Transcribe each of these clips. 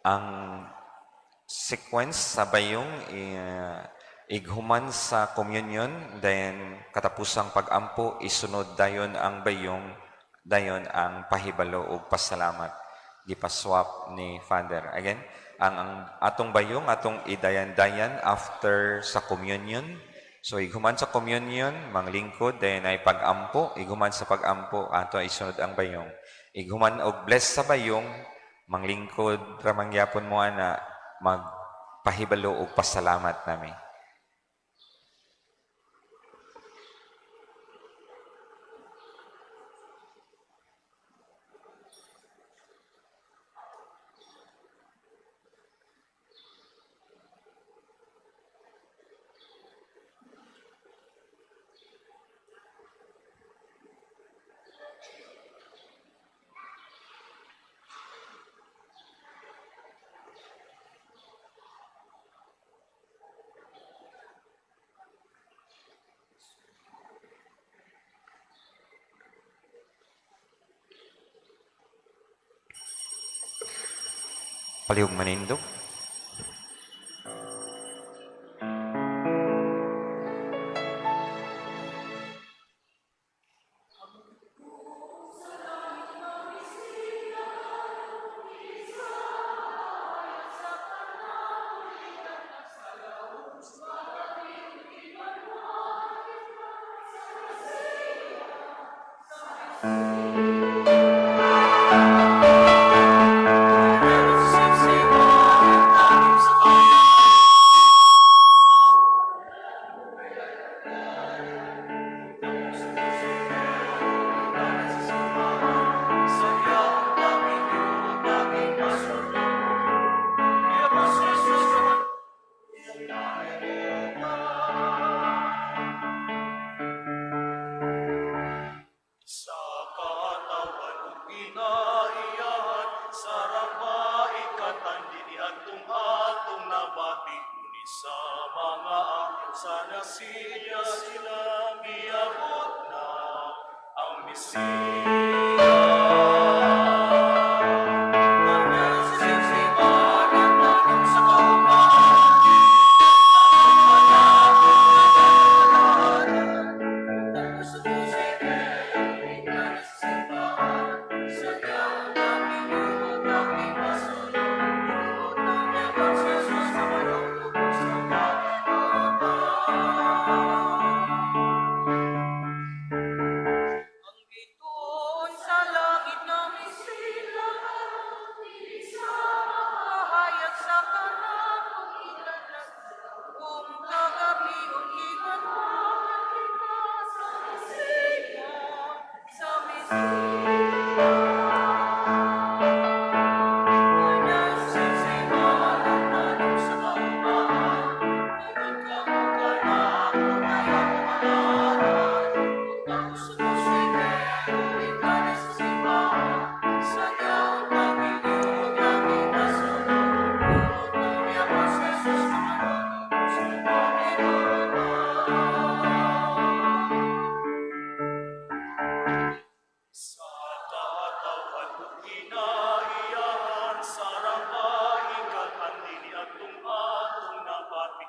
Ang sequence sa bayong, ighuman sa communion, then katapusang pagampo, isunod dayon ang bayong, dayon ang pahibalo ug pasalamat. Gipaswap ni Father. Again, ang atong bayong atong idayan-dayan after sa communion. So ighuman sa communion, manglingkod, dayon ay pagampo, ighuman sa pagampo ato ay isunod ang bayong. Ighuman og bless sa bayong, manglingkod ra mangyapon mo ana magpahibalo og pasalamat nami. Palihog manindog. Sa katawan ug kinaiyahan, sa rambaikatan, dinhi atong atong nabati, ngunit sa mga anghel sa nasiya sila miabot na ang Mesiya. Ang bituon sa langit nga sila, mahayag sa kanang kung kagabion giganhawan kita sa Mesiya, sa Mesiya. Sa katawan ug kinaiyahan, sa rambaikatan, dinhi atong atong nabati,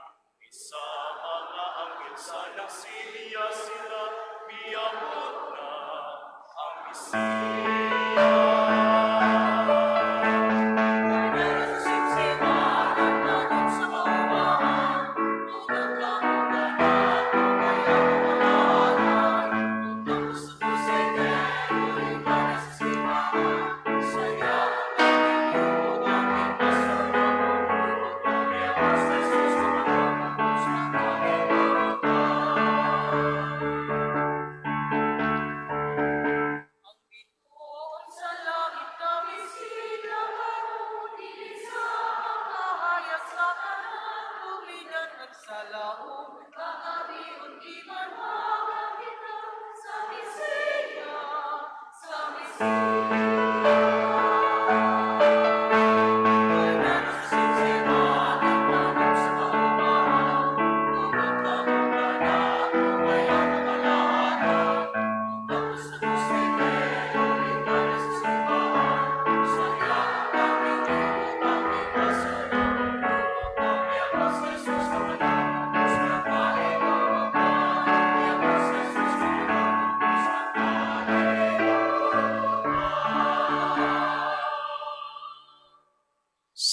sa mga anghel sa nagsilya sila miabot na ang Mesiya. Ang bituon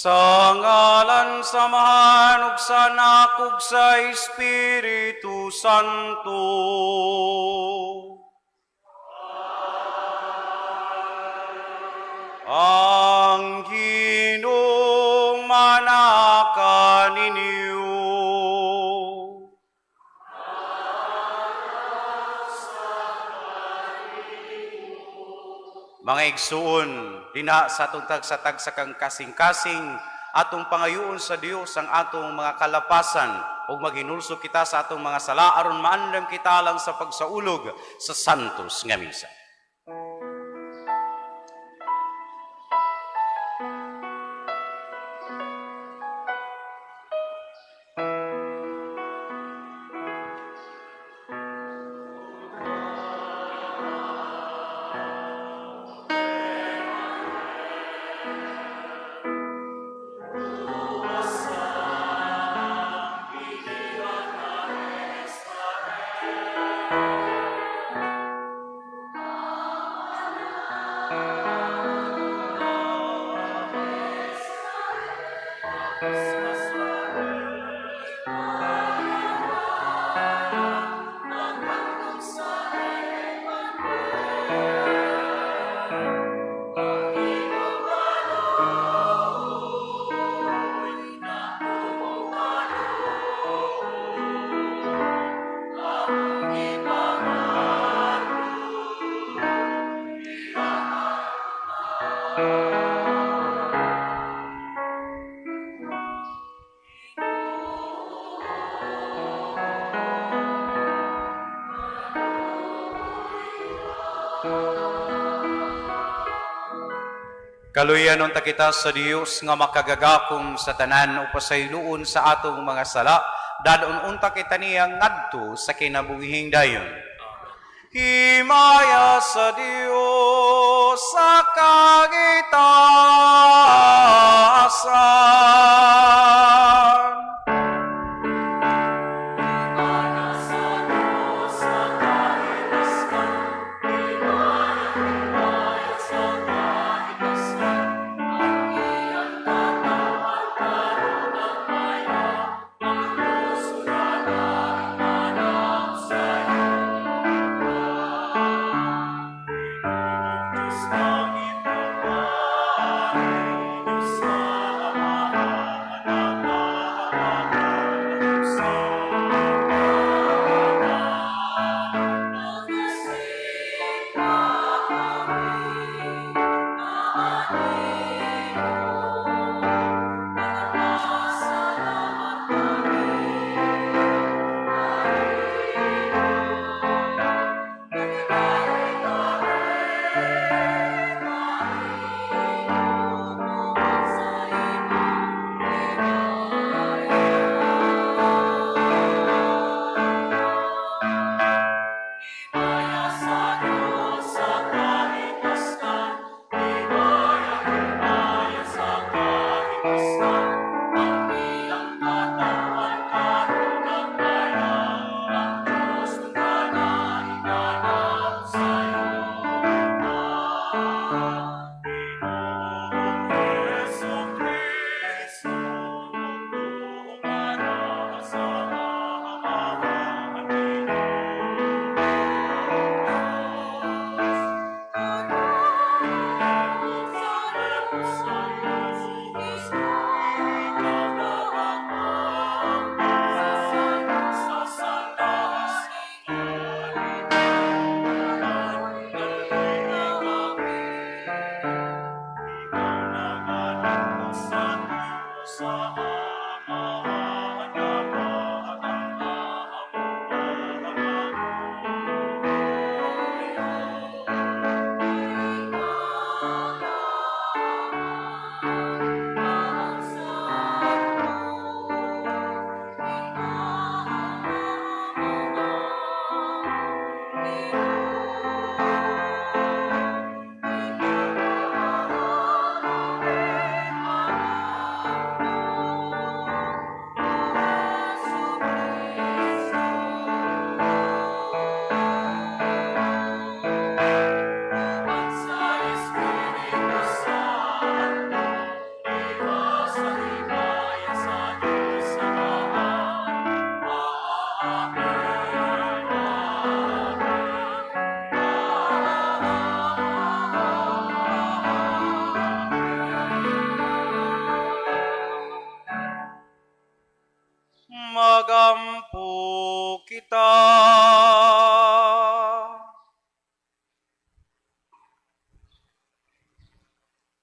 Sa ngalan sa Amahan ug sa Anak ug sa Espiritu Santo. Ang Ginoong manaa kaninyo. Mga igsuon, dinha sa atong tagsa-tagsa kang kasing-kasing, atong pangayoon sa Dios ang atong mga kalapasan ug maghinulsol kita sa atong mga sala aron maandam kita lang sa pagsaulog sa santos nga misa. Kaluyan unta kita sa Dios nga makagagahom sa tanan o pasayloon sa atong mga sala, dad-on unta kita niya ngadto sa kinabuhing dayon. Himaya sa Dios sa kagitasan.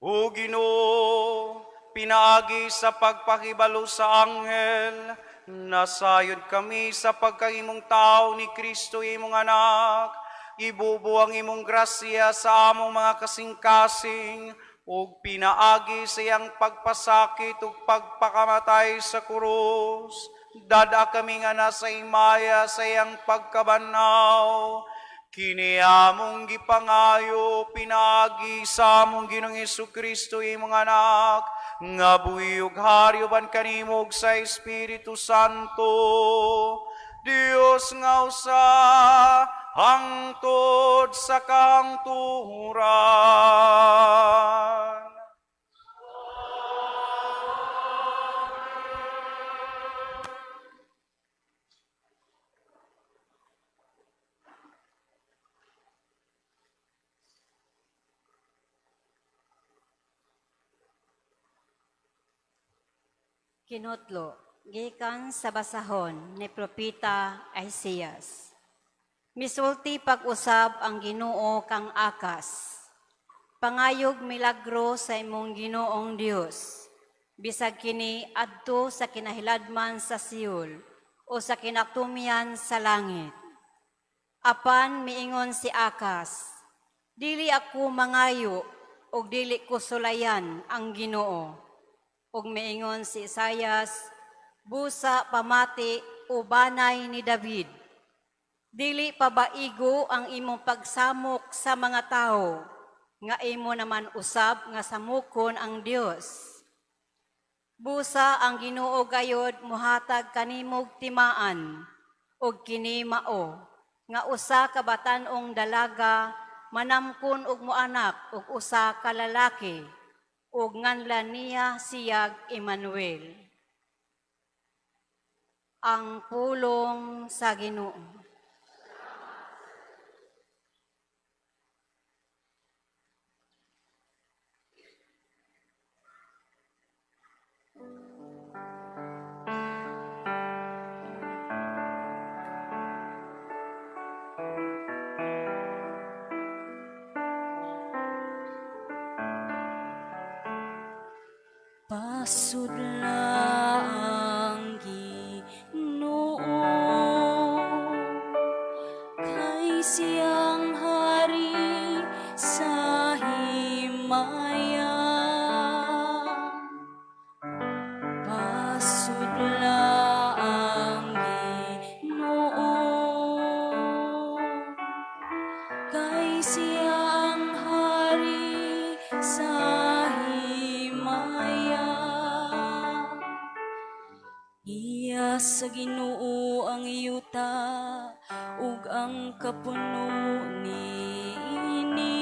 O Ginoo, pinaagi sa pagpakibalo sa anghel, nasayod kami sa pagkahimong tao ni Kristo imong anak. Ibubo ang imong grasya sa among mga kasing-kasing ug pinaagi sa iyang pagpasakit ug pagpakamatay sa krus. Dada kami nga nasa himaya sa iyang pagkabanhaw. Kini among gipangayo pinaagi sa among Ginoong Hesukristo imong anak, nga buhi ug hari uban kanimo ug sa Espiritu Santo, Dios nga usa hangtod sa kahangturan. Kinutlo, gikan sa basahon ni Propeta Isaias. Misulti pag-usab ang Ginoo kang Akas. Pangayog milagro sa imong Ginoong Dios. Bisag kini adto sa kinahiladman sa Seol o sa kinatumyan sa langit. Apan miingon si Akas, dili ako mangayo ug dili ko sulayan ang Ginoo. Ug miingon si Isayas, busa pamati o banay ni David. Dili pabaigo ang imong pagsamok sa mga tawo, nga imo naman usab nga samukon ang Dios. Busa ang Ginoo gayod muhatag kanimog timaan ug kini mao nga usa ka batan-ong dalaga manamkon og moanak og usa ka lalaki ug nganlan niya siyag Emmanuel. Ang pulong sa Ginoo. Pasudla ang Ginoo, kay siyang hari sa himaya. Pasudla ang Ginoo, kay siyang hari sa himaya. Iya sa Ginoo ang yuta ug ang kapuno niini.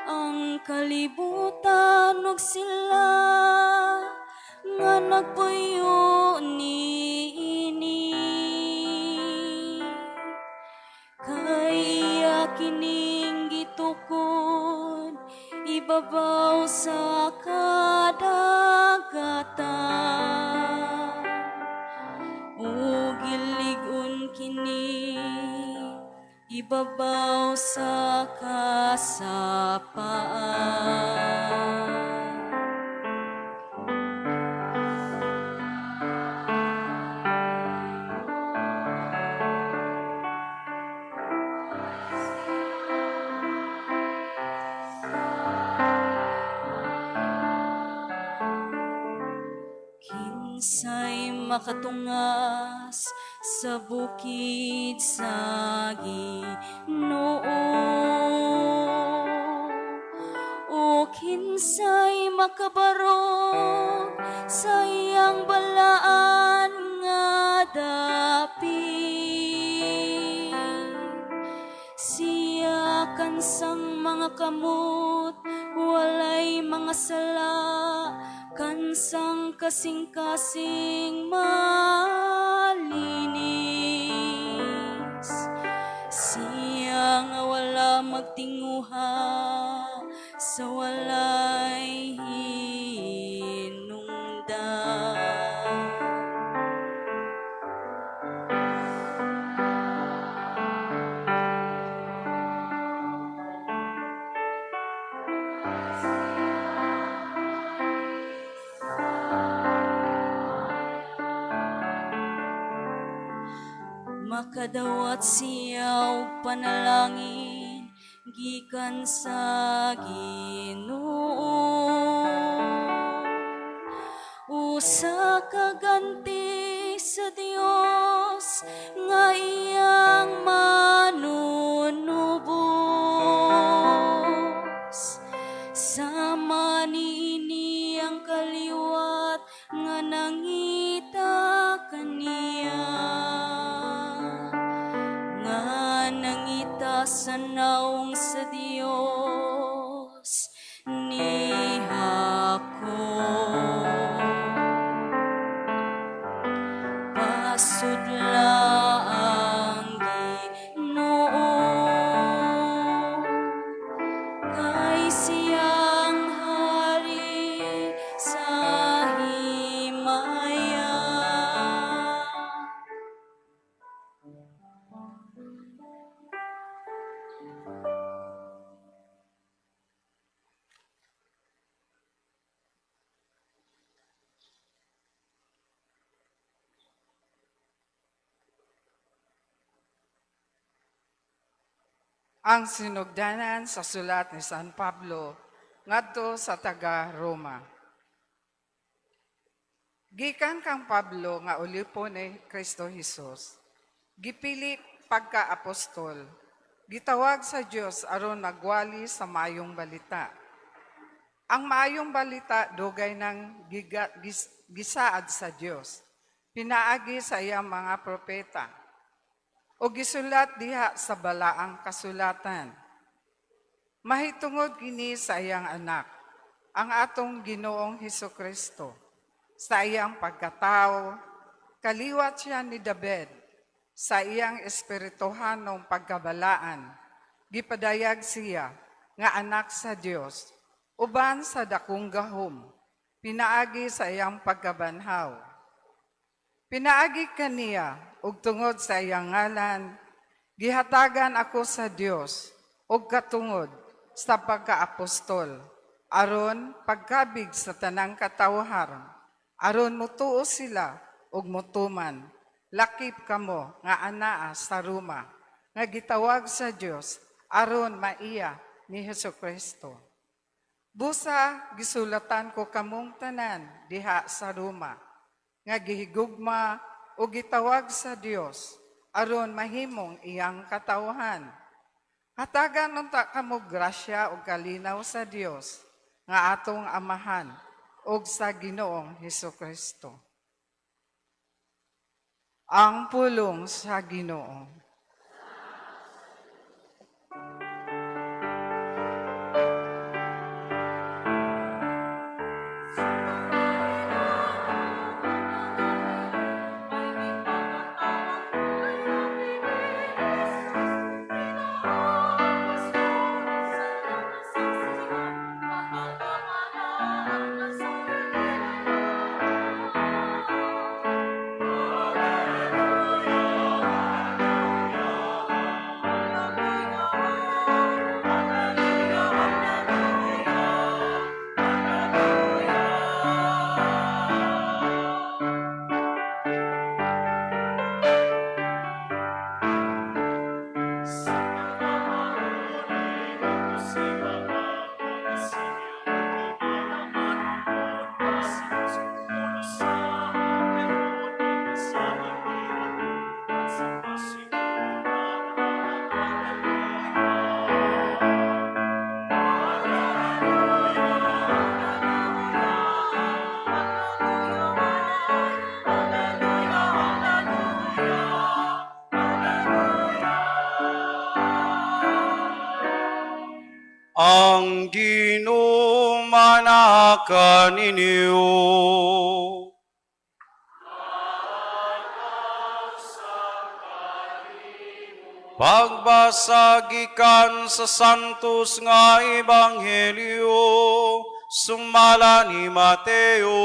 Ang kalibutan ug sila nga nagpuyo niini. Kay iya kining gitukod ibabaw sa kadagatan. Ug gilig-on kini ibabaw sa kasapaan. Kinsay makatungas sa bukid sa Ginoo, o kinsay makabarog sa iyang balaan nga dapit. Siya kansang mga kamot, walay mga sala, kansang kasing-kasing malinis. Siya nga wala magtinguha sa walay hinungdan. Makadawat siya og panalangin gikan sa Ginoo. Usa ka ganti sa Dios nga iyang manunubos. Sama niini ang kaliwat nga nangita kaniya, nga nangita sa naong sa Dios ni Jacob. Pasudla ang Ginoo, kay siyang hari sa himaya. Ang sinugdanan sa sulat ni San Pablo ngadto sa taga Roma. Gikan kang Pablo nga ulipon ni Kristo Jesus. Gipili pagka-apostol, gitawag sa Dios aron magwali sa maayong balita. Ang maayong balita dugay nang gisaad sa Dios, pinaagi sa iyang mga propeta o gisulat diha sa balaang kasulatan. Mahitungod kini sa iyang anak, ang atong Ginoong Hesukristo, sa iyang pagkatao, kaliwat siya ni David, sa iyang espirituhanong pagkabalaan, gipadayag siya nga anak sa Dios, uban sa dakong gahom, pinaagi sa iyang pagkabanhaw. Pinaagi kaniya ug tungod sa iyang ngalan, gihatagan ako sa Dios og katungod sa pagkaapostol, aron pagkabig sa tanang katawhan, aron mutuo sila ug mutuman. Lakip kamo nga anaa sa Roma, nga gitawag sa Dios aron maiya ni Hesukristo. Busa gisulatan ko kamong tanan diha sa Roma, nga gihigugma o gitawag sa Dios aron mahimong iyang katawhan. Hatagan unta kamo grasya ug kalinaw sa Dios nga atong Amahan ug sa Ginoong Hesukristo. Ang pulong sa Ginoo. Ang Ginoo manaka ninyo. Pagbasa gikan sa Santos nga Ebanghelyo sumala ni Mateo.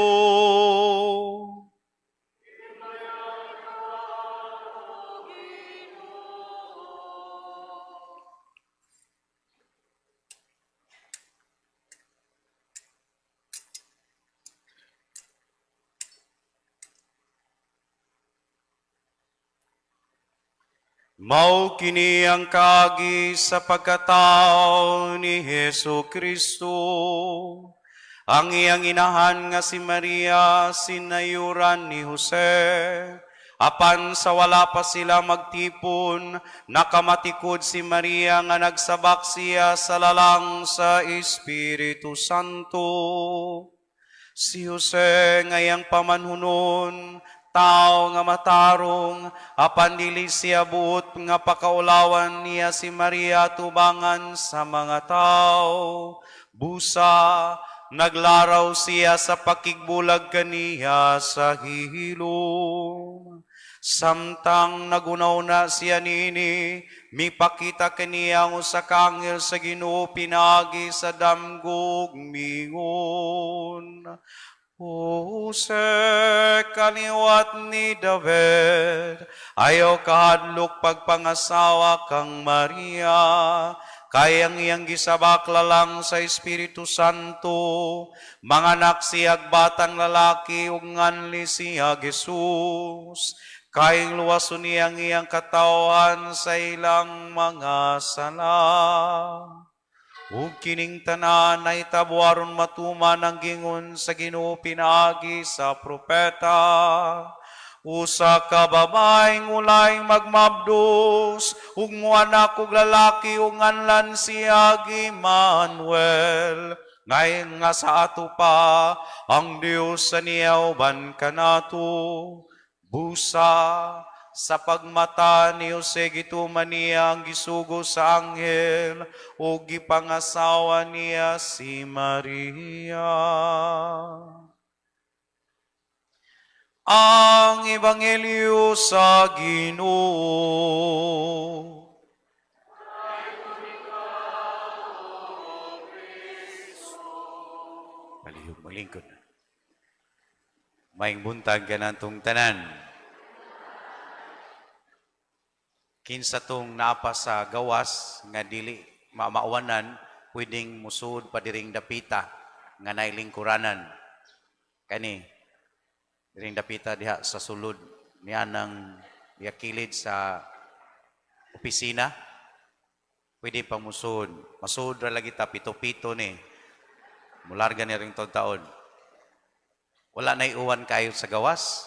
Mao kini ang kaagi sa pagkatao ni Hesu Kristo. Ang iyang inahan nga si Maria, sinayuran ni Jose. Apan sa wala pa sila magtipon, nakamatikod si Maria nga nagsabak siya sa lalang sa Espiritu Santo. Si Jose nga iyang pamanhunon, tao nga matarong, apan dili siya buot nga pakaulawan niya si Maria tubangan sa mga tao. Busa, naglaraw siya sa pakigbulag kaniya sa hilom. Samtang naghunahuna siya nini, mipakita kaniya ang usa ka anghel sa Ginoo pinaagi sa damgo ug miingon, "Jose, kaliwat ni David, ayaw kahadlok pagpangasawa kang Maria, kay ang iyang gisabak lalang sa Espiritu Santo. Manganak siyag batang lalaki ug nganli siya Jesus, kay luwason niya ang iyang katawhan sa ilang mga sala. Ug kining tanan nahitabo aron matuman ang gingon sa Ginoo pinaagi sa propeta: Usa ka babaeng ulay magmabdos ug moanak og lalaki ug nganlan siya Emmanuel, ngay nga sa ato pa, ang Dios ania uban kanato. Busa, sa pagmata ni Jose, gituman niya ang gisugo sa anghel ug gipangasawa niya si Maria." Ang Ebanghelyo sa Ginoo. Palihog maglingkod. Maayong buntag kanatong tanan. Kinsa tong naa pa sa gawas nga dili mamauwanan, pwedeng musud pa diring dapita nga naay lingkuranan. Kani diring dapita diha sa sulod niya nang diha kilid sa opisina, pwede pa musud. Masud ra lagi ta, pito-pito ni. Mularga ni ring taon. Wala na uwan kayo sa gawas.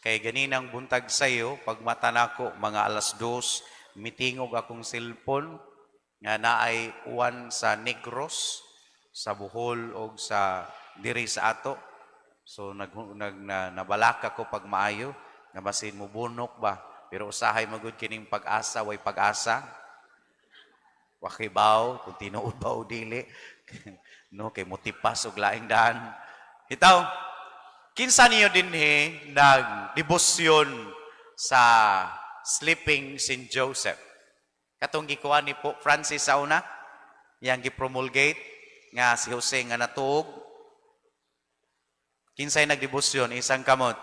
Kay ganinang buntag sayo, pag mata nako mga 2:00, mitingog akong cellphone nga naay uwan sa Negros, sa Bohol o sa diri sa ato. So nag, nag na, nabalaka ko pag maayo nga basin mo bunok ba, pero usahay magud kining pag-asa, way pag-asa. Wa kibaw kung tinuod ba o dili. No, kay motipas og laing daan. Itaw, kinsa niyo dinhi nagdebosyon sa Sleeping St. Joseph? Katong gikuha ni Pope Francis sa una, yang gipromulgate nga si Jose nga natuog. Kinsay nagdebosyon? Isang kamot.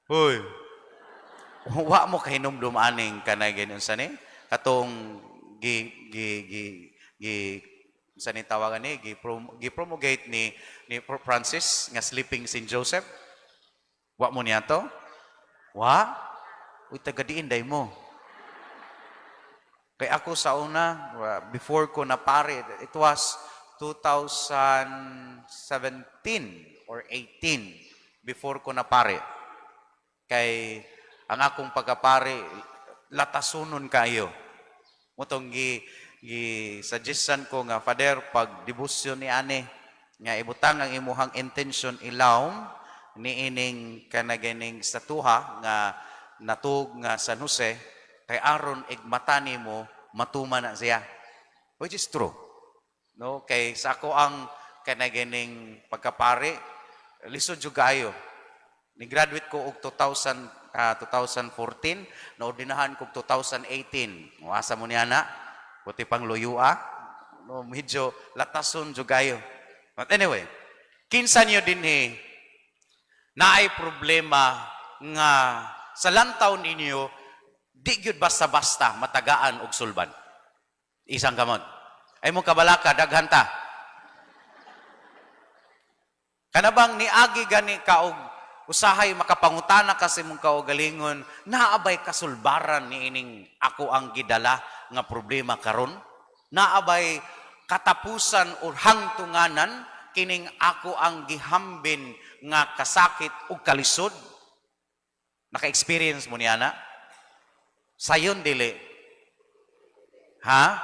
Hoy. Wa mo kahinumdum aning kanay ganun sa ni? Katong gi gi gi gi sa ni tawagan ni gi promulgate ni Pope Francis nga Sleeping St. Joseph. Wa mo niya to? Wa? Uy, taga diin day mo. Kay ako sa una, before ko na pare, it was 2017 or 18 before ko na pare. Kay ang akong pagkapare, latasunon kayo. Mao tong gi suggestion ko nga, "Father, pag debosyon ni ane nga ibutang ang imuhang intention ilawom ni ining kanaganing statuha nga natug nga San Jose kay aron igmata nimo matuman na siya." Which is true. No, kay sa ako ang kanaganing pagkapare, lisod jud kaayo. Ni graduate ko og 2000, 2014, naordinahan ko og 2018. Asa mo niya na? Buti pang luyua. No, medyo latason jud kayo. But anyway, kinsa niyo dinhi naay problema nga sa lantaw ninyo di gyud basta-basta matagaan og sulban? Isang kamot. Ay mo kabalaka, daghan ta. Kana bang niagi gani ka og Usahay makapangutana ka sa imong kaugalingon, naa bay kasulbaran niining ako ang gidala nga problema karon? Naa bay katapusan o hangtunganan kining ako ang gihambin nga kasakit ug kalisod? Naka-experience mo niya na? Sayon dili. Ha?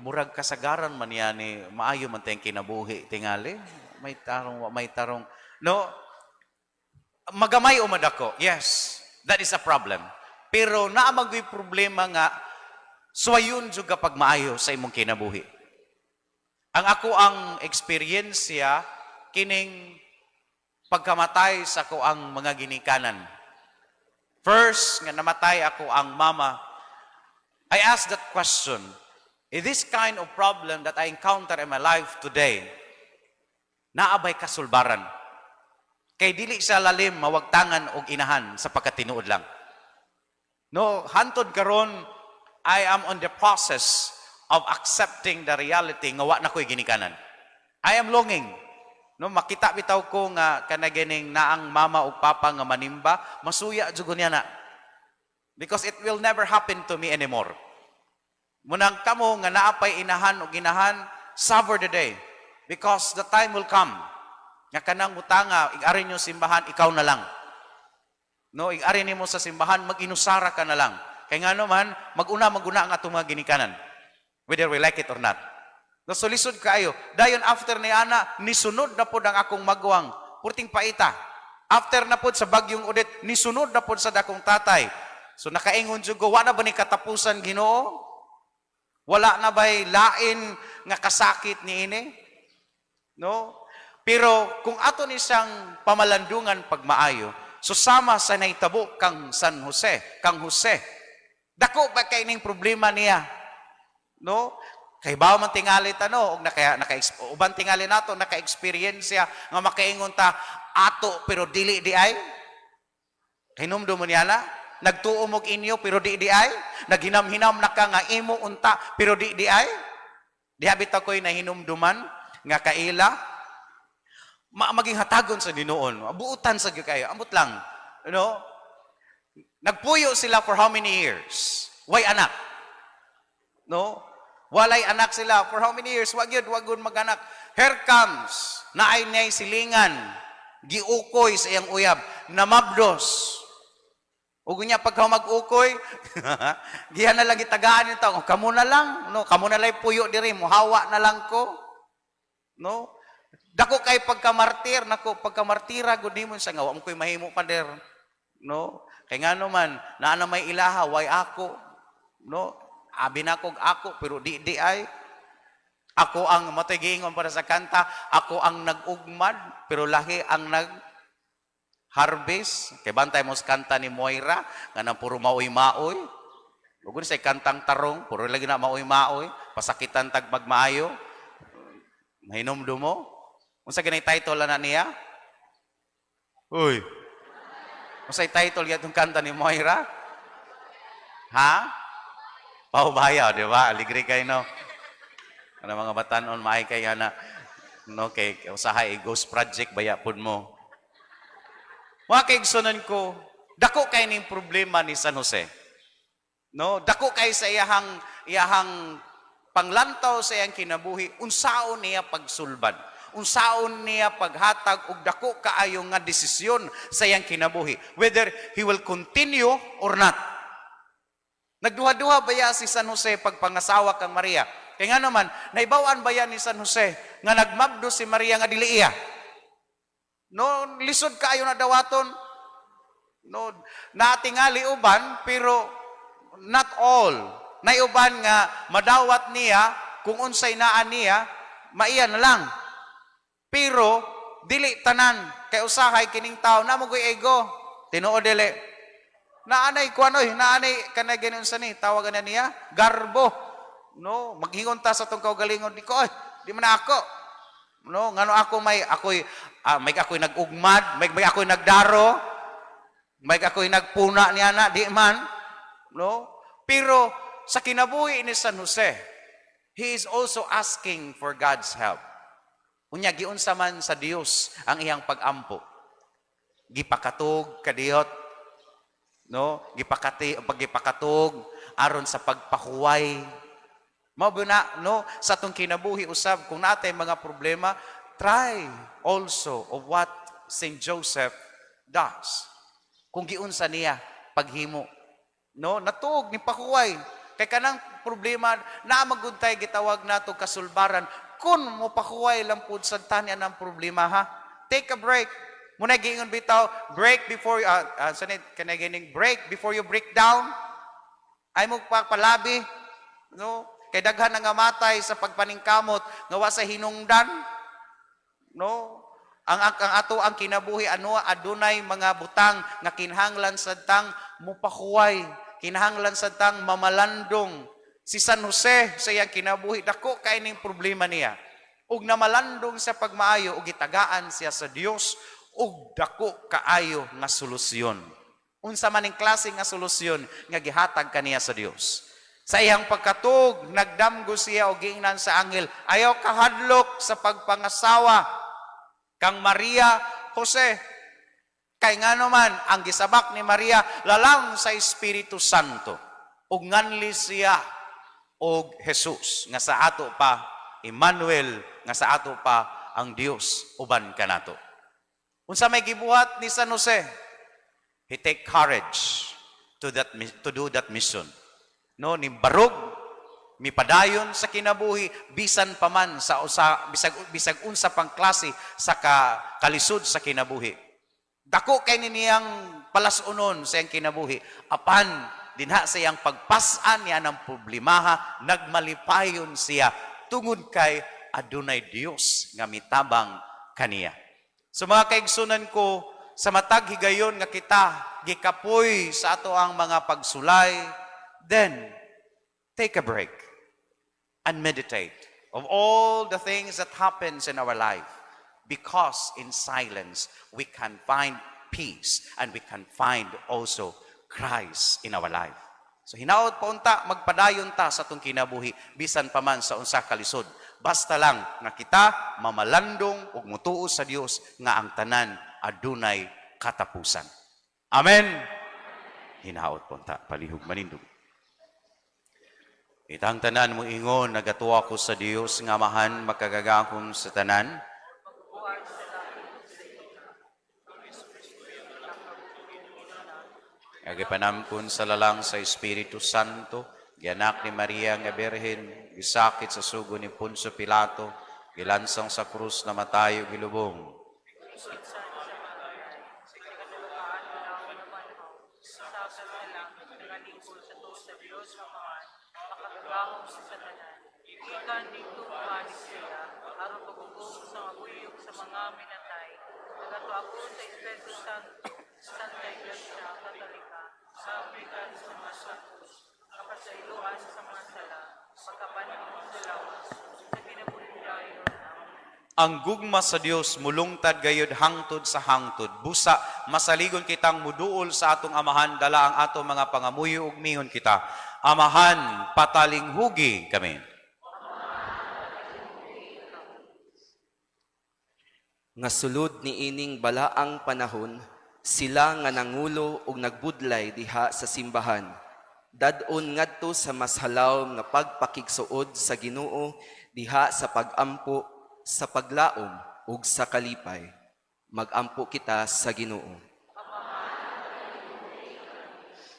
Murag kasagaran man niya ni maayo man tayong kinabuhi tingali. May tarong, wa may tarong. No, magamay o madako. Yes, that is a problem. Pero naa man goy problema nga suwayon jud ka pag maayo sa imong kinabuhi. Ang ako ang eksperyensya kining pagkamatay sa ako ang mga ginikanan. First nga namatay ako ang mama, I asked that question. Is this kind of problem that I encounter in my life today, naa bay kasulbaran? Kay dili sa lalim mawagtangan og inahan sa pagkatinuod lang. No, hantod karon I am on the process of accepting the reality nga wa na ko'y ginikanan. I am longing. No, makita bitaw ko nga kana ganing naang mama ug papa nga manimba, masuya jud ko niya na. Because it will never happen to me anymore. Munang kamo nga naapay inahan o ginahan, savor the day. Because the time will come nga kanang mutanga, ig-ari nyo simbahan, ikaw na lang. No, ig-ari nimo sa simbahan, mag-inusara ka na lang. Kay nga naman, mag-una maguna ang atong mga ginikanan. Whether we like it or not. No, so lisod kaayo. Dayon after ni ana, nisunod na pod ang akong magwang. Purting paita. After na pod sa bagyong Odette, nisunod na pod sa dakong tatay. So nakaingon jud ko, wa na ba ni katapusan, Ginoo? Wala na ba'y lain nga kasakit ni ini? No? Pero kung ato ni siyang pamalandungan pagmaayo, so sama sa nahitabo kang San Jose, kang Jose, dako ba kay ning problema niya? No? Kay bawo man tingali ta, no, og naka, naka uban tingali nato naka-eksperyensya nga makaingon ta ato pero dili di ay. Hinumdum mo niya na? Nagtuo mo'g inyo pero di di ay? Naghinam-hinam na ka nga imo unta pero di di ay? Diha bitaw ko'y nahinumduman nga kaila maging hatagon sa Ginoon. Buutan sa gyud kayo. Ambot lang. No? Nagpuyo sila for how many years? Way anak. No? Walay anak sila for how many years? Wag yun, wag yun mag-anak. Here comes, naay niya'y silingan, giukoy sa iyang uyab, namabdos. Ug niya pagka mag-ukoy, giyan na lang gitagaan nito. "Oh, kamo na lang, no? Kamo na lang puyo diri, muhawa na lang ko." No? Dako kay pagkamartir, nako pagkamartira gud nimo sa nga wa mo koy mahimo, pader. No? Kay ngano man, naa na may ilaha, way ako. No? Abi na kog ako pero di di ay. Ako ang matoy giingon para sa kanta, ako ang nag-ugmad pero lahi ang nag harvest. Kay bantay mo sa kanta ni Moira nga nang puro maoy-maoy. Ug sa kantang tarong, puro lagi na maoy-maoy, pasakitan tag magmaayo. Mahinumdum mo? Unsa ganay title na niya? Uy. Unsay title yatong kanta ni Moira? Ha? Paubaya, di ba? Aligre kay, no. Ano mga batanon, maay kay ana. No, kay usahay ghost project baya pud mo. Mga kaigsunan ko, dako kay ning problema ni San Jose. No, dako kay sa iyahang iyahang panglantaw sa iyang kinabuhi, unsaon niya pagsulbad? Unsaon niya paghatag og dako kaayo nga desisyon sa iyang kinabuhi, whether he will continue or not. Nagduha-duha baya si San Jose pagpangasawa kang Maria? Kaya nga naman, naibawan baya ni San Jose nga nagmabdo si Maria nga dili iya? No, lisod kaayo na dawaton. No, natingali uban pero not all. Naiuban nga madawat niya kung unsay naa niya, maiya na lang. Pero dili tanan kay usahay kining tao na mo ego. Tinuod dili. Naanay kuan oy, naanay kanay ganon sa ni, tawagan na niya garbo. No, maghingon ta sa tong kaugalingon, di ko oy, di man na ako. No, ngano ako may ako'y may ako'y nag-ugmad, may ako'y nagdaro, may ako'y nagpuna niya na, di man. No? Pero sa kinabuhi ni San Jose, he is also asking for God's help. Unya giunsa man sa Dios ang iyang pagampo. Gipakatog kadiyot, no? Gipakati pagipakatog aron sa pagpahuway. Mao ba na, no, sa atong kinabuhi usab, kung natay mga problema, try also of what Saint Joseph does. Kung giunsa niya paghimo, no, natuog ni pahuway kay kanang problema naa man gud tay gitawag nato kasulbaran kun mo pahuway lang pud sa tanya ng problema, ha. Take a break. Muna giingon bitaw, break before sa ni kanay gining break before you break down. Ay mo palabi, no, kay daghan na nga matay sa pagpaningkamot nga wa sa hinungdan, no. Ang ato ang kinabuhi, ano, adunay mga butang nga kinahanglan sadtang mupahuway, kinahanglan sadtang mamalandong. Si San Jose, sa iyang kinabuhi, dako kay ning problema niya ug namalandong sa pagmaayo ug gitagaan siya sa Dios og dako kaayo nga solusyon. Unsa man ning klase nga solusyon nga gihatag kaniya sa Dios? Sa iyang pagkatug, nagdamgo siya og giingnan sa anghel, "Ayaw kahadlok sa pagpangasawa kang Maria, Jose. Kay ngano man, ang gisabak ni Maria lalang sa Espiritu Santo." Ug nganli siya og Jesus nga sa ato pa Emmanuel, nga sa ato pa ang Dios uban kanato. Unsa may gibuhat ni San Jose? He take courage to do that mission. No, ni barog, mipadayon sa kinabuhi bisan pa man sa usa bisag bisag unsa pang klase sa kalisod sa kinabuhi. Dako kay ni niyang palasunon sa iyang kinabuhi. Apan dinha sa iyang pagpas-an niya ng problemaha, nagmalipayon siya tungod kay adunay Dios nga mitabang kaniya. So mga kaigsunan ko, sa matag higayon nga kita gikapoy sa ato ang mga pagsulay, then take a break and meditate of all the things that happens in our life, because in silence we can find peace and we can find also Christ in our life. So hinaot pa unta magpadayon ta sa atong kinabuhi bisan pa man sa unsa kalisod. Basta lang nga kita mamalandong ug mutuo sa Dios nga ang tanan adunay katapusan. Amen. Hinaot po unta palihog manindog. Itang tanan mo ingon, "Nagatuo ko sa Dios nga Amahan makagagahom sa tanan." Buhat sa langit sa yuta. Nga gipanamkon sa lalang sa Espiritu Santo, gianak ni Maria nga Birhen, gisakit sa sugo ni Poncio Pilato, gilansang sa krus, namatay ug gilubong. Sa ikaduha adlaw nabanhaw, sa sa langit, nagalingkod sa tuo sa Dios Amahan, makagagahom sa tanan. Gikan didto moari siya, aron paghukom sa mga buhi ug sa mga minatay. Nagatuo ako sa Espiritu Santo, sa Santa Iglesia Katolika, sa kapikan sa mga santos, kapasayloan sa mga sala, pagkabanhaw sa lawas, sa kinabuhing dayon. Amen. Ang gugma sa Dios mulungtad gayud hangtod sa hangtod. Busa masaligon kitang muduol sa atong Amahan dala ang atong mga pangamuyo ug mingon kita, "Amahan, patalinghugi kami." Nga sulod niining balaang panahon, sila nga nangulo ug nagbudlay diha sa simbahan dad-on ngadto sa mas halaw nga pagpakigsuod sa Ginoo diha sa pagampo, sa paglaom ug sa kalipay. Magampo kita sa Ginoo.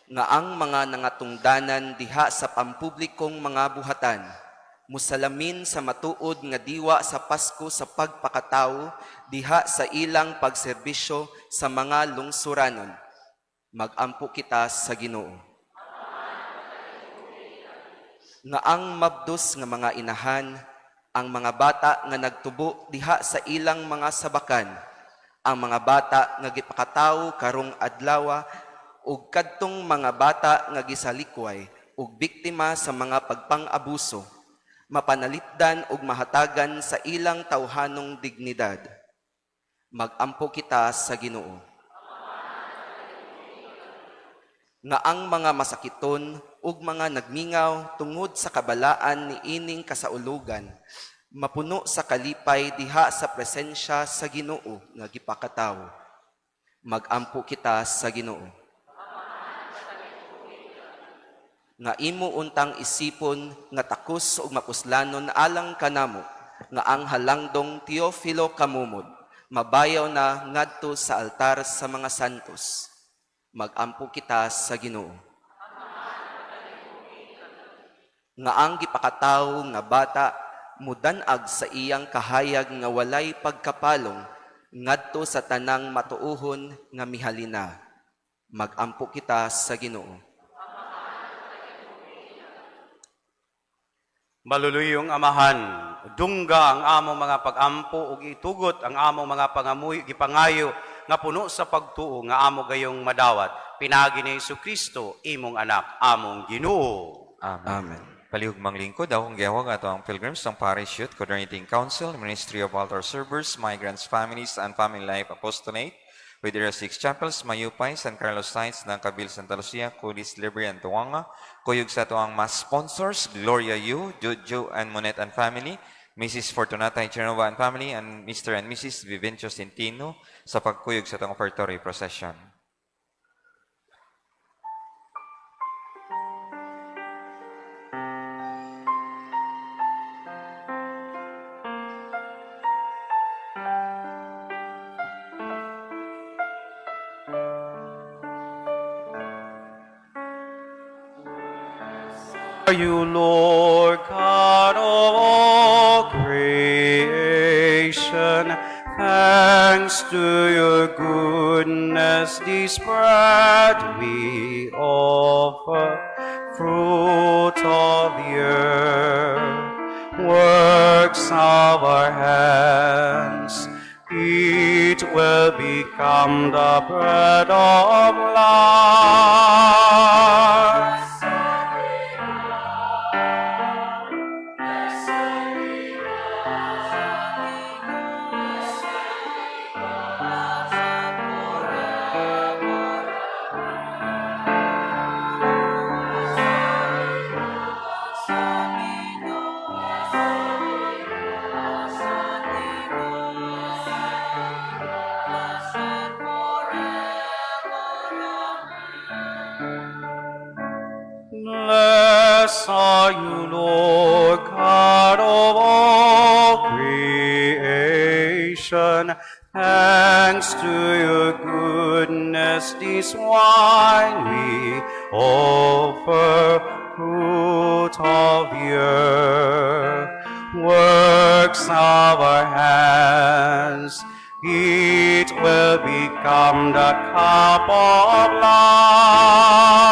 Nga ang mga nangatungdanan diha sa pampublikong mga buhatan musalamin sa matuod nga diwa sa Pasko sa pagpakatawo diha sa ilang pagserbisyo sa mga lungsuranon. Magampo kita sa Ginoo. Nga ang mabdos nga mga inahan, ang mga bata nga nagtubo diha sa ilang mga sabakan, ang mga bata nga gipakatawo karong adlawa ug kadtong mga bata nga gisalikway ug biktima sa mga pagpang-abuso, mapanalipdan ug mahatagan sa ilang tawhanong dignidad. Magampo kita sa Ginoo. Nga ang mga masakiton ug mga nagmingaw tungod sa kabalaan niining kasaulugan mapuno sa kalipay diha sa presensya sa Ginoo nga gipakatawo. Magampo kita sa Ginoo. Nga imo untang isipon nga takos ug mapuslanon alang kanamo nga ang halangdong Teofilo Camomot mabayaw na ngadto sa altar sa mga santos. Magampo kita sa Ginoo. Nga ang gipakatawo nga bata mudan-ag sa iyang kahayag nga walay pagkapalong ngadto sa tanang matuohon nga mihalina. Magampo kita sa Ginoo. Maluluyong Amahan, dungga ang among mga pagampo ug itugot ang among mga pangamuyo gipangayo nga puno sa pagtuo nga amo gayong madawat pinaagi ni Kristo imong anak, among Ginoo. Amen. Amen. Palihog manglingkod, akong gihawag ato ang Pilgrims ng Parish Youth Coordinating Council, Ministry of Altar Servers, Migrants, Families, and Family Life Apostolate, with Area 6 Chapels, Mayupay, San Carlos Heights, Nangkabil, Santa Lucia, Kulis, Libre, and Tuwanga. Kuyog sa ato ang mass sponsors, Gloria Yu, Jojo and Monet and Family, Mrs. Fortunata Chernova and Family, and Mr. and Mrs. Vivencio Centino sa pagkuyog sa atong offertory procession. Are you, Lord God of all creation? Thanks to your goodness, this bread we offer, fruit of the earth, works of our hands. It will become the bread of life. Blessed are you, Lord God of all creation. Thanks to your goodness, this wine we offer, fruit of the earth, works of our hands. It will become the cup of life.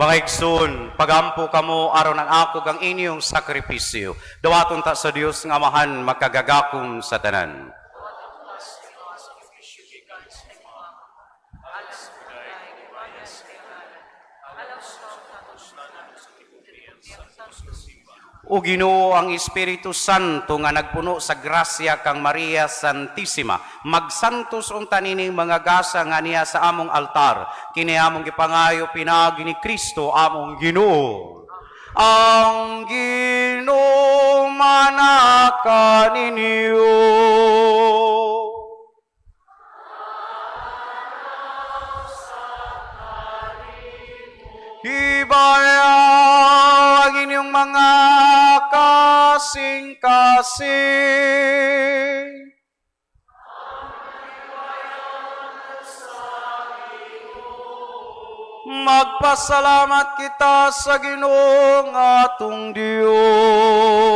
Mga igsoon, pagampo kamo aron ang ako kang inyong sakripisyo. Dawaton ta sa Dios nga Amahan makagagakom sa tanan. O Ginoo, ang Espiritu Santo nga nagpuno sa grasya kang Maria Santissima, magsantos unta nining mga gasa nga niya sa among altar. Kini among gipangayo pinaagi ni Kristo among Ginoo. Ang Ginoo manaka ninyo. Hibayaw ang inyong mga kasing-kasing. Magpasalamat kita sa Ginoong atong Diyos.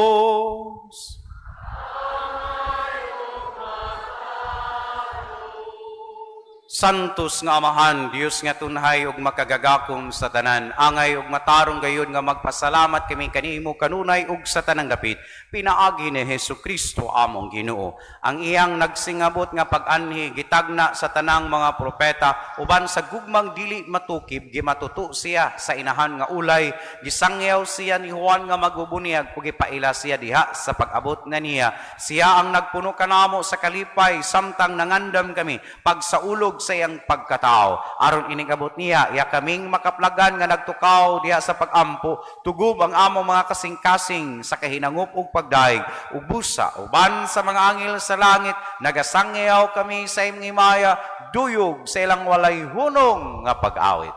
Santos nga Amahan, Dios nga tunhay ug makagagakom sa tanan, angay ug matarong gayud nga magpasalamat kami kanimo kanunay ug sa tanang dapit, pinaagi ni Hesus Kristo among Ginoo. Ang iyang nagsingabot nga pag-anhi gitagna sa tanang mga propeta uban sa gugmang dili matukib, gimatuto siya sa inahan nga ulay, gisangyaw siya ni Juan nga magbubunyag ug gipaila siya diha sa pag-abot na niya. Siya ang nagpuno kanamo sa kalipay samtang nangandam kami pagsaulog sa iyang pagkatao. Aron inigabot niya, iya kaming makaplagan nga nagtukaw diha sa pag-ampo, tugob ang among mga kasing-kasing sa kahinangop ug pagdaig, ug busa uban sa mga angel sa langit, nagasangyaw kami sa imong himaya, duyog sa ilang walay hunong nga pag-awit.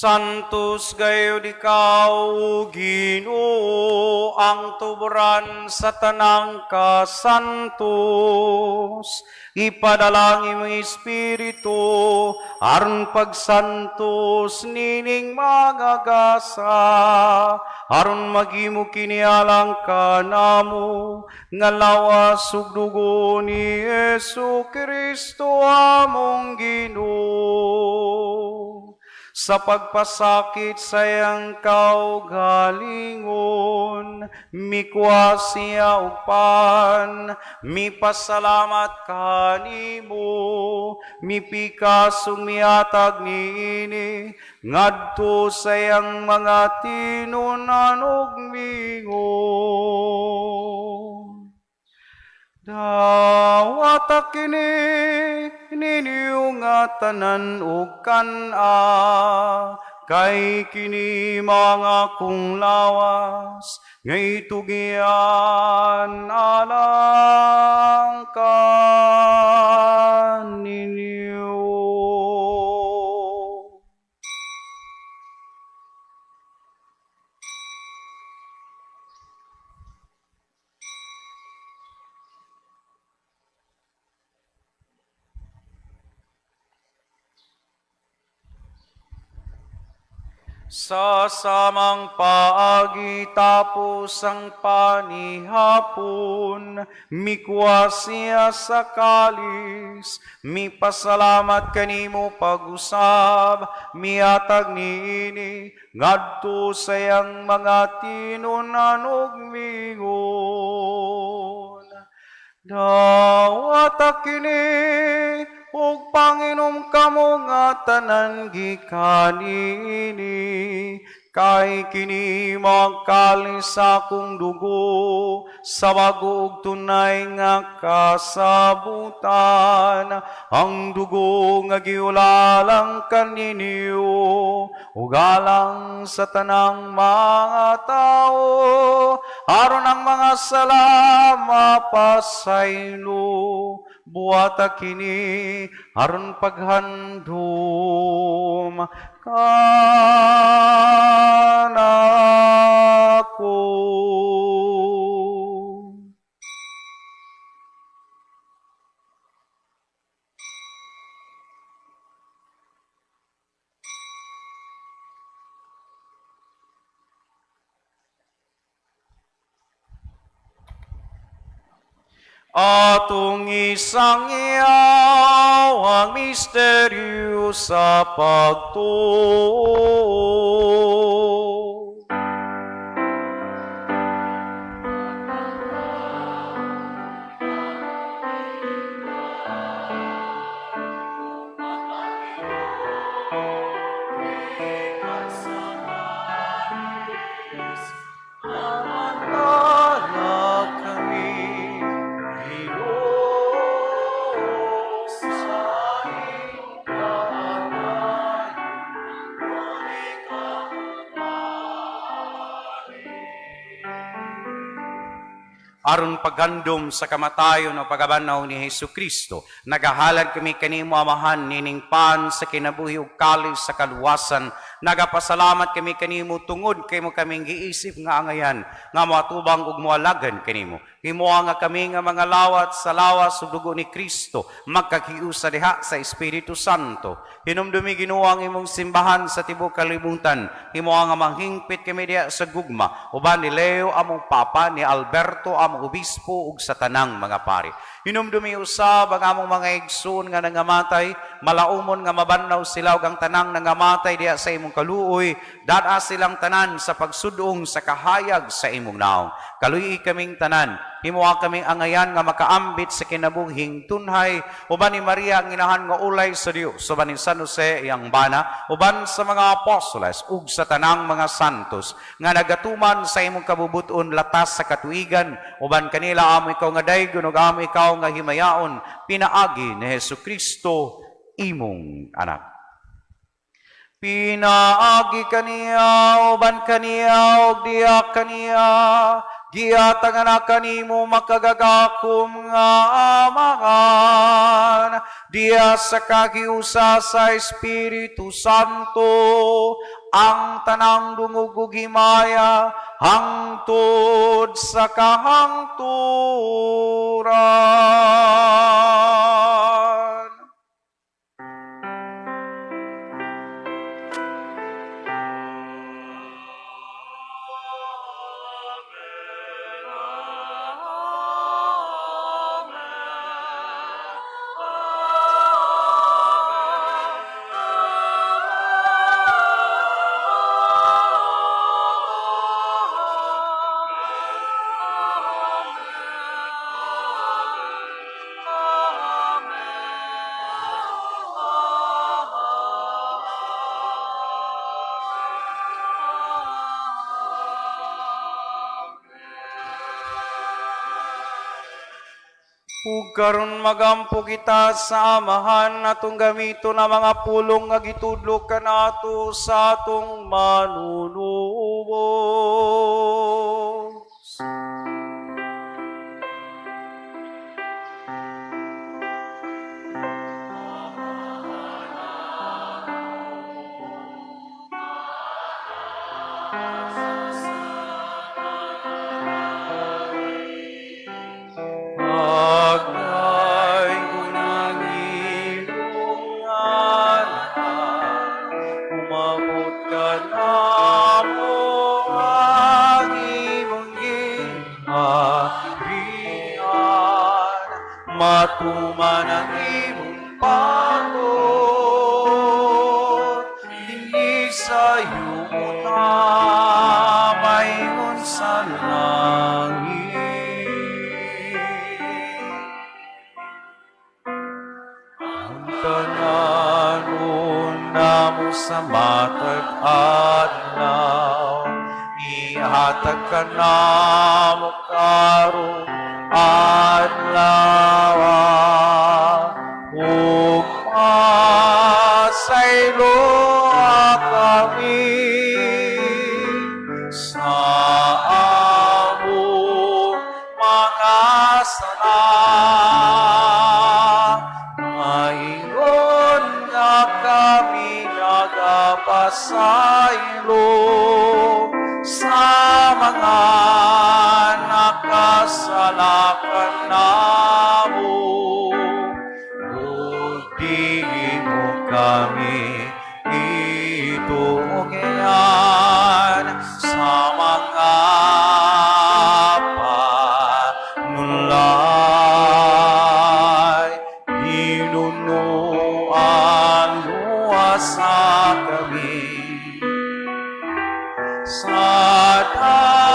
Santos gayud ikaw, Ginoo, ang tuburan sa tanang kasantos. Ipadala ang imong Espiritu aron pagsantos nining mga gasa, aron maghimo kini alang kanamo nga lawas ug dugo ni Hesus Kristo among Ginoo. Sa pagpasakit sa iyang kaugalingon, mikuha siya og pan, mipasalamat kanimo, mipikas ug mihatag niini, ngadto sa iyang mga tinunan ug mingon. Dawata kini ninyo nga tanan ug kan-a, kay kini mga kong lawas, nga itugian alang kaninyo. Sa samang paagi tapos ang panihapon, mikuha siya sa kalis, mipasalamat kanimo pag-usab, miatag niini, ngadto sa iyang mga tinunan ug miingon: "Dawata kini ug panginom kamo nga tanan gikan niini, kay kini mao kalis sa akong dugo sa bago ug tunay nga kasabutan, ang dugo nga giula alang kaninyo ug alang sa tanang mga tao aron ang mga sala mapasaylo. Buhata kini aron paghandom kanako." Atong isangyaw ang misteryo sa pagtuo. Samantala kami Ginoo sa imong kamatayon. Aron paghandom sa kamatayon o pagkabanhaw ni Hesus Kristo, nagahalad kami kanimo, Amahan, nining pan sa kinabuhi ug kalis sa kaluwasan. Nagapasalamat kami kanimo tungod kay imo kaming giisip nga angayan nga moatubang ug moalagan kanimo. Himoa nga kami nga mga lawat sa lawas ug dugo ni Kristo magkahiusa diha sa Espiritu Santo. Hinumdumi, Ginoo, ang imong simbahan sa tibuok kalibutan. Himoa nga manghingpit kami diha sa gugma uban ni Leo among Papa, ni Alberto among obispo ug sa tanang mga pari. Hinumdumi usab ang among mga igsoon nga nangamatay, malaumon nga mabanhaw sila ug ang tanang nangamatay diha sa imong kaluoy, dad-a silang tanan sa pagsudong sa kahayag sa imong naong. Kaluy kaming tanan, himoa kaming angayan nga makaambit sa kinabuhing tunhay uban ni Maria ang inahan nga ulay sa Dios, uban ni San Jose iyang bana, uban sa mga apostoles ug sa tanang mga santos nga nagatuman sa imong kabubuton latas sa katuigan. Uban kanila amo ikaw nga daygon ug amo ikaw nga himayaon pinaagi ni Hesus Kristo imong anak. Pinaagi kaniya, uban kaniya, ug diha kaniya, gihatag na kanimo makagagahom nga Amahan, diha sa kahiusa sa Espiritu Santo, ang tanang dungog ug himaya hangtod sa kahangturan. Ug karon magampo kita sa Amahan, atong gamiton ang mga pulong nga gitudlo kanato sa atong Manunubos. Pagdaygon ang imong ngalan, umabot kanamo. Kananon namo sa matag adlaw, ihatag ka namo karong adlaw, ug pasayloa kami sa among mga sala, maingon nga kami nagapasaylo sa mga nakasala kanamo, ug di mo kami itugyan sa mga panulay. Hinunuan luwasa kami sa dautan.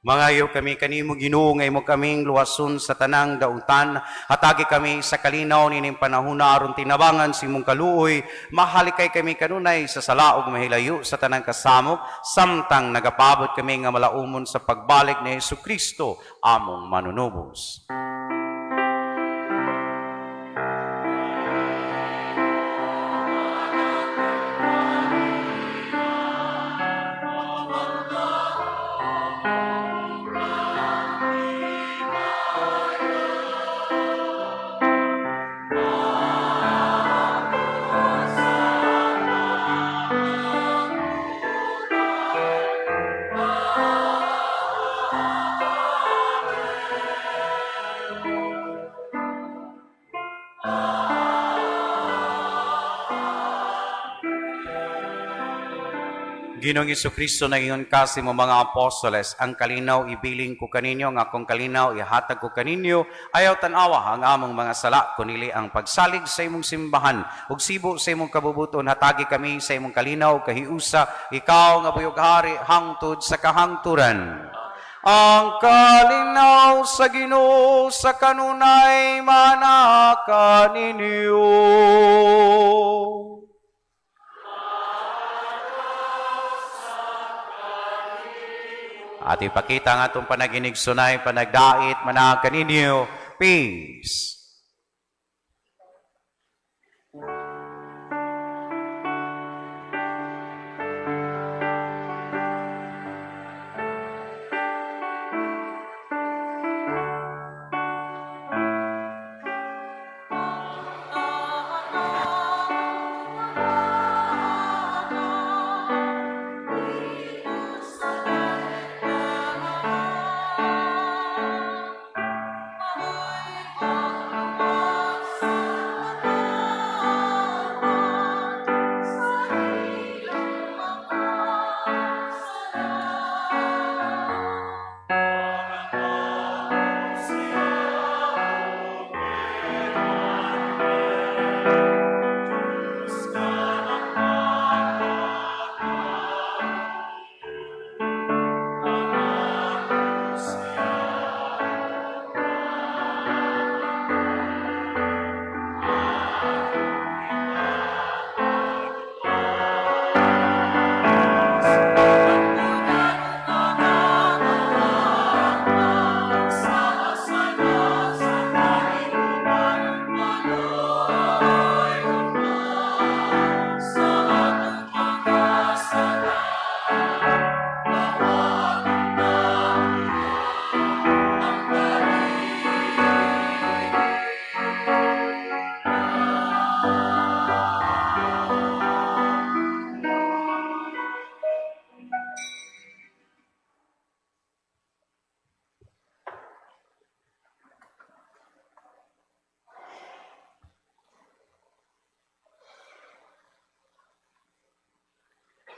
Mangayo kami kanimo, Ginoo, nga imo kaming luwason sa tanang dautan. Hatagi kami sa kalinaw nining panahona aron tinabangan sa imong kaluoy. Mahalikay kami kanunay sa sala ug mahilayo sa tanang kasamok samtang nagapabot kami nga malaumon sa pagbalik ni Hesukristo among manunubos. Ginoong Kristo, nagingon ka sa imong mga apostoles, "Ang kalinaw ibilin ko kaninyo, ang akong kalinaw ihatag ko kaninyo. Ayaw tan-awa ang among mga sala, kunili ang pagsalig sa imong simbahan. Ug sibo sa imong kabubuton, hatagi kami sa imong kalinaw, kahiusa, ikaw nga buhi ug hari hangtod sa kahangturan." Ang kalinaw sa Ginoo sa kanunay manaa kaninyo. At ipakita ang atong panaginigsunay, panagdait, manaa kaninyo. Peace.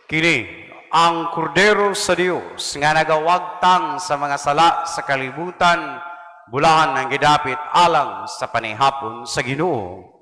Kini ang Kordero sa Dios nga nagawagtang sa mga sala sa kalibutan, bulahan ang gidapit alang sa panihapon sa Ginoo.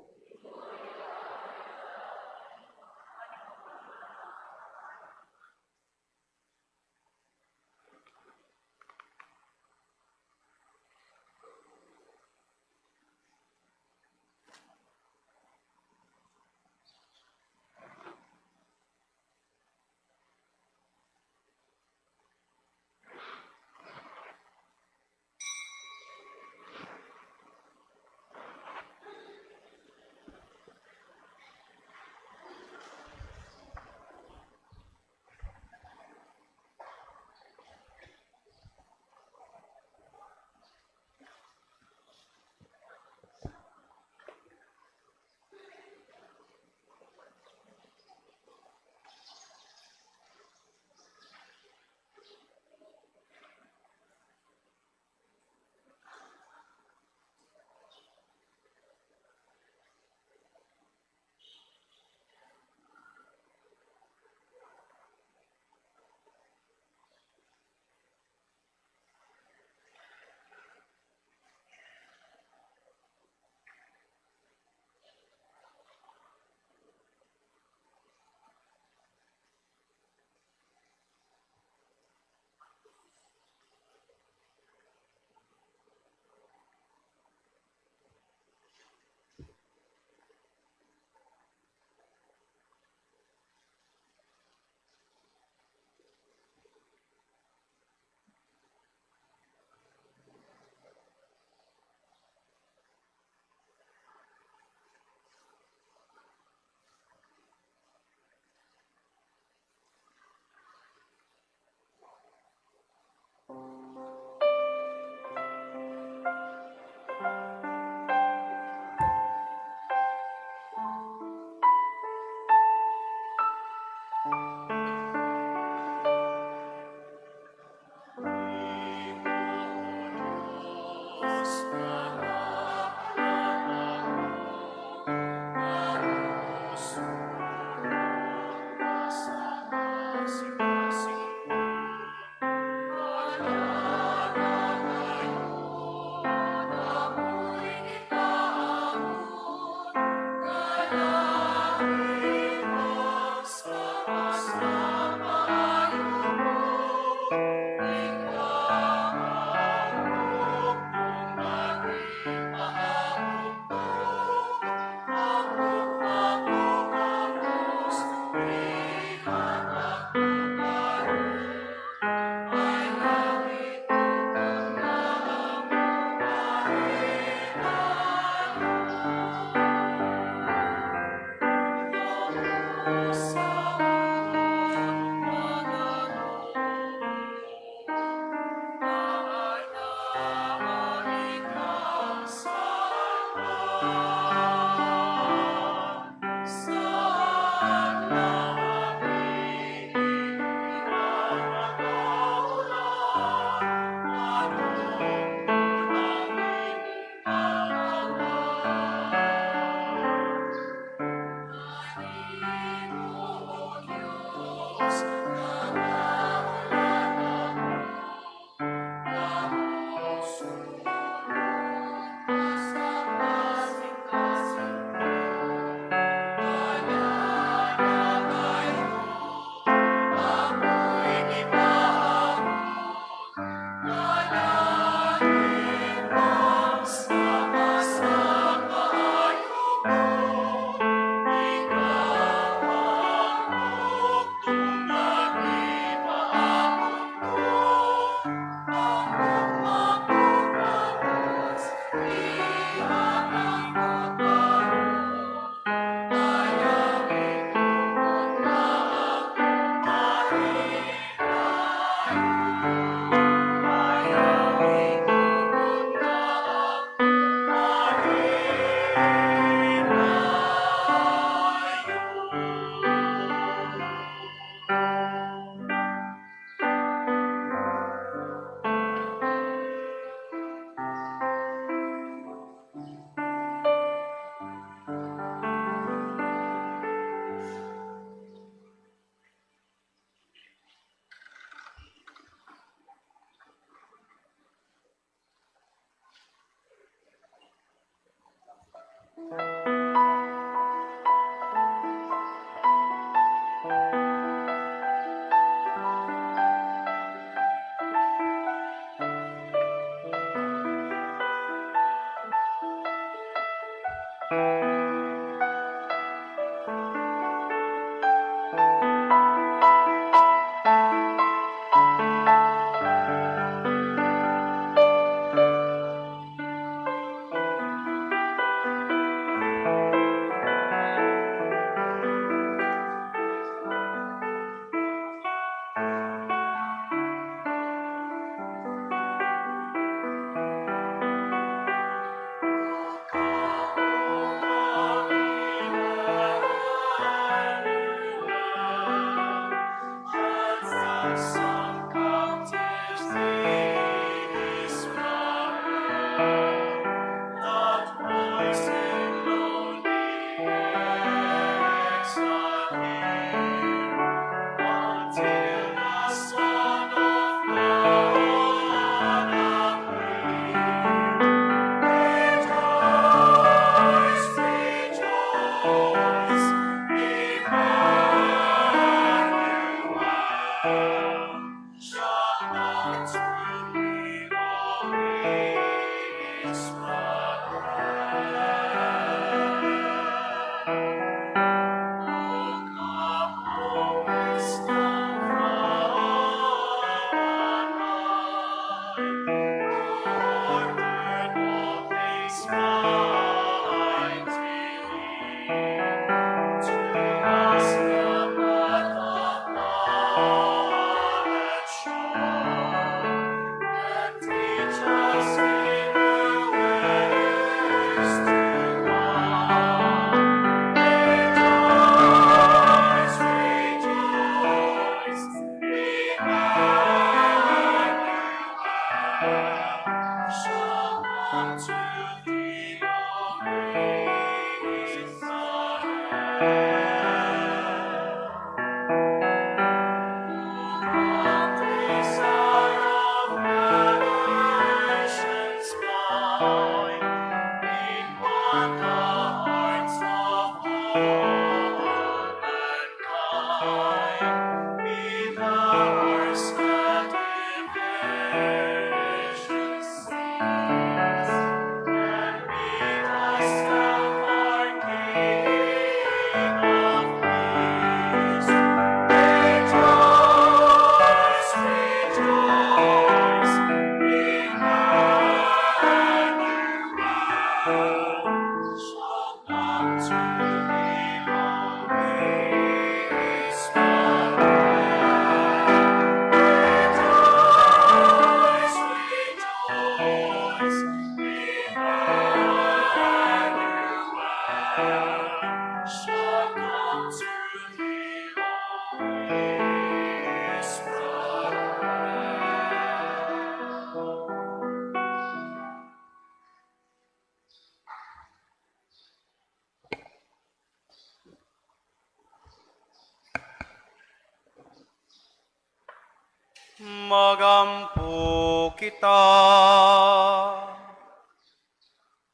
Magampo kita.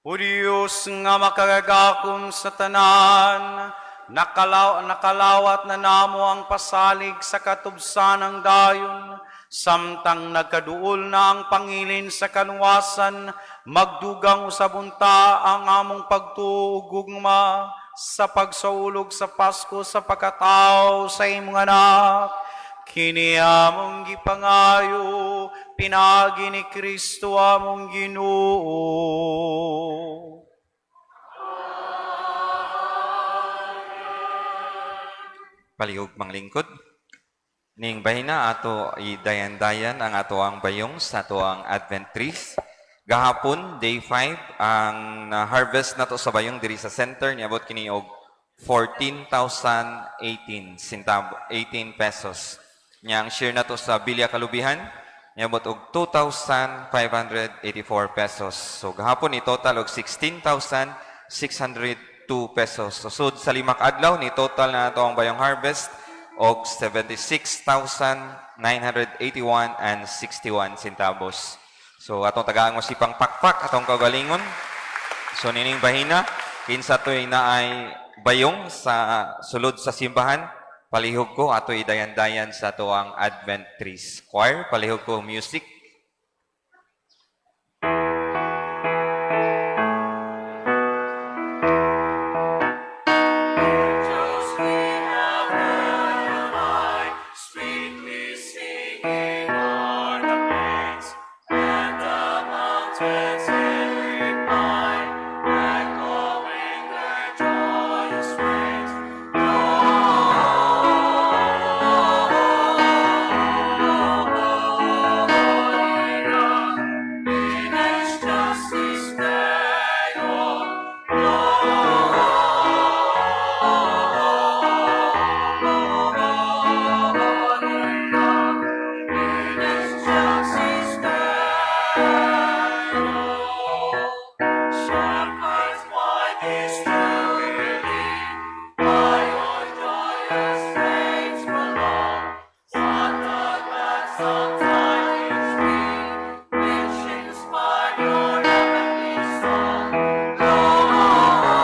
O Diyos nga makagagahom sa tanan, nakalawat na namo ang pasalig sa katubsanang dayon, samtang nagkaduol na ang pangilin sa kanwasan, magdugang usab unta ang among pagtuo ug gugma sa pagsaulog sa Pasko sa pagkatao sa imong anak. Kini among gipangayo, pinaagi ni Kristo among Ginoo. Palihog manglingkod. Ning bahina ato idayan-dayan ang ato ang bayong sa ato ang Advent trees. Gahapon, day 5, ang na-harvest nato sa bayong diri sa center niabot kini og 14,018 centavo, 18 pesos. Nya ang share nato sa Bilya Kalubihan niabot og 2,584 pesos. So gahapon ni total og 16,602 pesos. So sud sa 5 ka adlaw ni total na ato ang bayong harvest og 76,981 and 61 centavos. So atong tagaan mo sipang pakpak atong kaugalingon. So nining bahina, Kinsa to'y naay bayong sa sulod sa simbahan, palihog ko ato idayan-dayan sa atoang Advent Trees Choir, palihog ko music. Sweetly singing o'er the plains and the mountains every pine, echoing their joyous strains. Gloria in excelsis Deo. Gloria in excelsis Deo. Shepherds, why this jubilee? By your joyous strains prolong. What a gladsome tidings be, which inspired your heavenly song. Gloria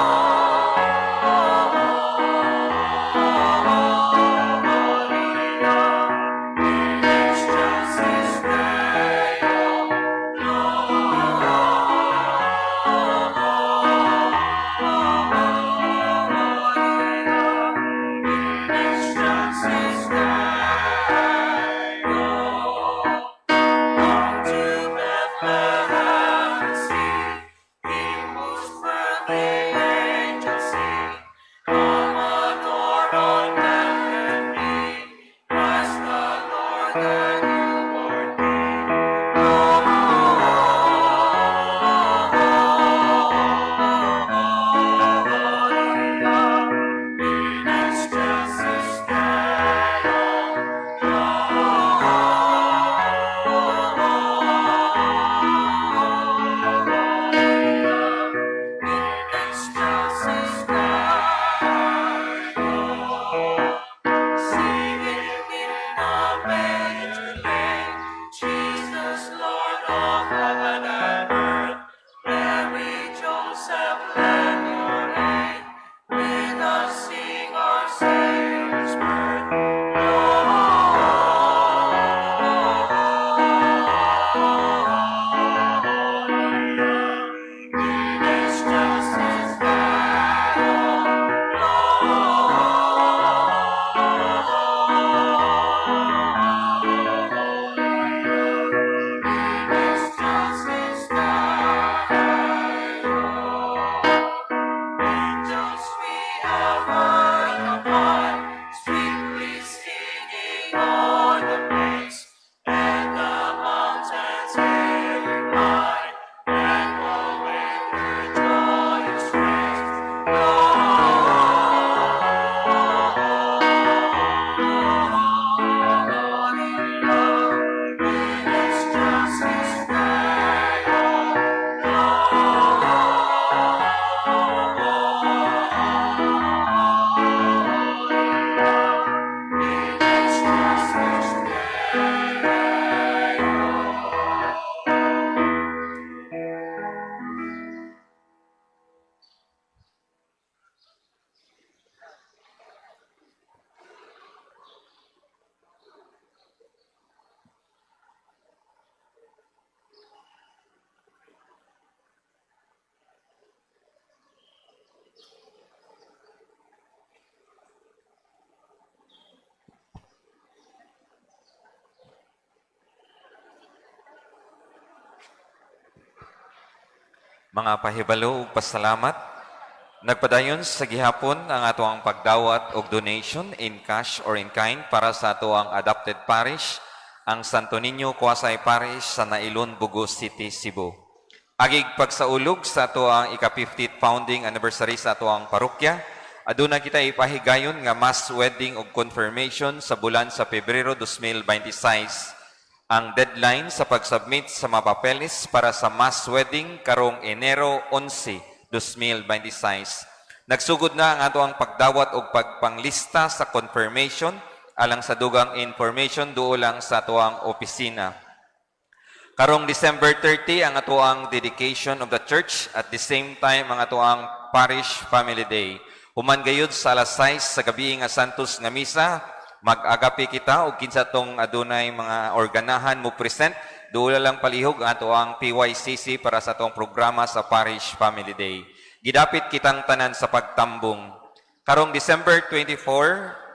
in excelsis Deo. Gloria in excelsis Deo. Come to Bethlehem and see Him whose birth the angels sing. Come adore on bended knee, Christ the Lord, the newborn King. Gloria in excelsis Deo. Gloria in excelsis Deo. Singing in the manger lay, Jesus, Lord of heaven and earth. Mary, Joseph, lend your aid. With us sing our Savior's birth. Gloria in excelsis Deo. Gloria in excelsis Deo. Angels we have heard on high, sweetly singing o'er the plains, and the mountains hear reply, echoing their joyous strains. Gloria in excelsis Deo. Gloria in excelsis Deo. Mga pahibalo ug pasalamat. Nagpadayon sa gihapon ang atoang pagdawat og donation in cash or in kind para sa atoang adopted parish, ang Santo Niño Quasi Parish sa Nailon, Bogo City, Cebu. Agig pagsaulog sa atoang ika-50th founding anniversary sa atoang parokya, aduna kita ipahigayon nga mass wedding ug confirmation sa bulan sa Pebrero 2026. Ang deadline sa pagsubmit sa mga papeles para sa mass wedding karong Enero 11, 2026. Nagsugod na ang atoang pagdawat og pagpanglista sa confirmation alang sa dugang information duol lang sa atoang opisina. Karong December 30 ang atoang dedication of the church, at the same time ang atoang Parish Family Day. Human gayud sa alas 6 sa gabi nga Santos nga misa, mag-agape kita og kinsa tong adunay mga organahan mo present, duola lang palihog ang atoang PYCC para sa atong programa sa Parish Family Day. Gidapit kitang tanan sa pagtambong. Karong December 24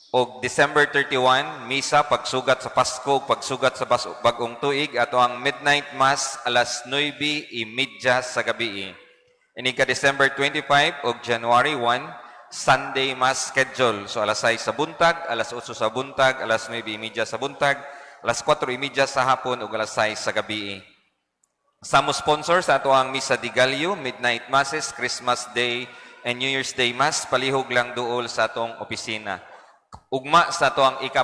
og December 31, misa pagsugat sa Pasko ug pagsugat sa Bagong Tuig, ato ang midnight mass alas 9:30 sa gabi. Ini ka December 25 og January 1, Sunday mass schedule. So alas 6 sa buntag, alas 8 sa buntag, alas 9:30 sa buntag, alas 4:30 sa hapon ug alas 6 sa gabi. Sa sponsor sa ato ang Misa de Gallo, Midnight Masses, Christmas Day and New Year's Day Mass, palihog lang duol sa atong opisina. Ugma sa ato ang 7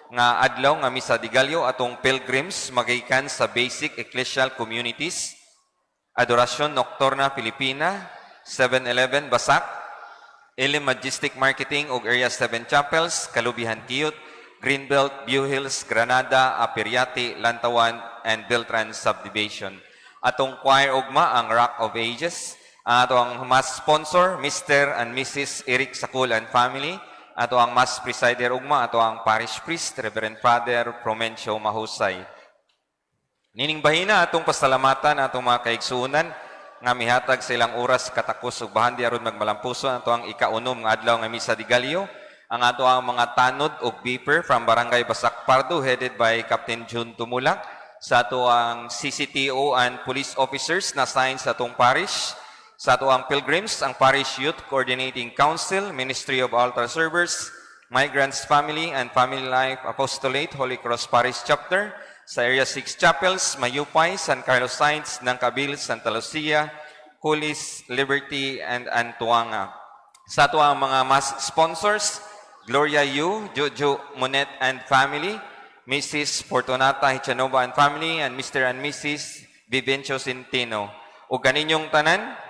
nga adlaw nga Misa de Gallo, atong pilgrims magikan sa basic ecclesial communities, Adoracion Nocturna Filipina, 7-Eleven Basak, Elim Majestic Marketing ug Area 7 Chapels, Kalubihan Kiyot, Greenbelt, View Hills, Granada, Apiriati, Lantawan, and Beltran Subdivision. Atong choir ugma ang Rock of Ages. Ato ang mass sponsor, Mr. and Mrs. Eric Sakul and family. Ato ang mass presider ugma, ato ang parish priest, Reverend Father Promencio Mahusay. Nining bahina atong pasalamatan atong mga kaigsuonan nga mihatag sa ilang oras, katakos ug bahandi aron magmalampuson ato ang 6 nga adlaw nga Misa de Gallo. Ang ato ang mga tanod ug beeper from Barangay Basak Pardo headed by Captain June Tumulak, sa ato ang CCTO and police officers na assigned sa atong parish, sa ato ang pilgrims, ang Parish Youth Coordinating Council, Ministry of Altar Servers, Migrants Family and Family Life Apostolate, Holy Cross Parish Chapter, sa Area 6 Chapels, Mayupay, San Carlos Sites, Nangkabil, Santa Lucia, Colis, Liberty, and Antuanga. Sa ato ang mga mass sponsors, Gloria Yu, Jojo Monet and family, Mrs. Fortunata Hichanova and family, and Mr. and Mrs. Vivencio Centino. O kaninyong tanan,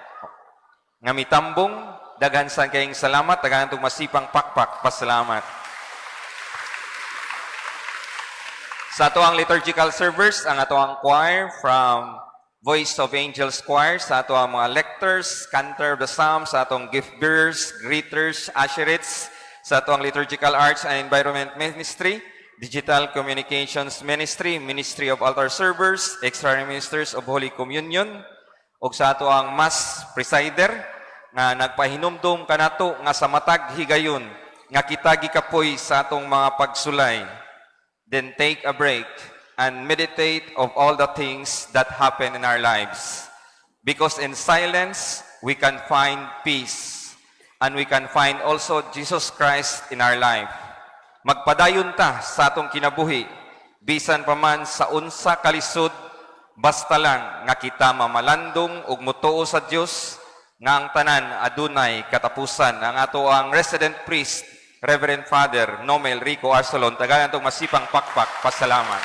nga mitambong, daghan sa kayong salamat, daghan itong masipang pakpak, pasalamat. Sa ato ang liturgical servers, ang ato ang choir from Voice of Angels Choir, sa ato ang mga lectors, cantor of the Psalms, sa atong gift bearers, greeters, usherates, sa ato ang Liturgical Arts and Environment Ministry, Digital Communications Ministry, Ministry of Altar Servers, Extra Ministers of Holy Communion, ug sa ato ang Mass Presider, nga nagpahinumdum kanato nga sa matag higayon nga kita gikapoy sa atong mga pagsulay, then take a break and meditate of all the things that happen in our lives. Because in silence, we can find peace and we can find also Jesus Christ in our life. Magpadayon ta sa atong kinabuhi, bisan pa man sa unsa kalisod, basta lang nga kita mamalandong ug mutuo sa Dios nga ang tanan adunay katapusan. Ang ato ang resident priest, Reverend Father Nomel Rico Arsolon, tagalan itong masipang pakpak, pasalamat.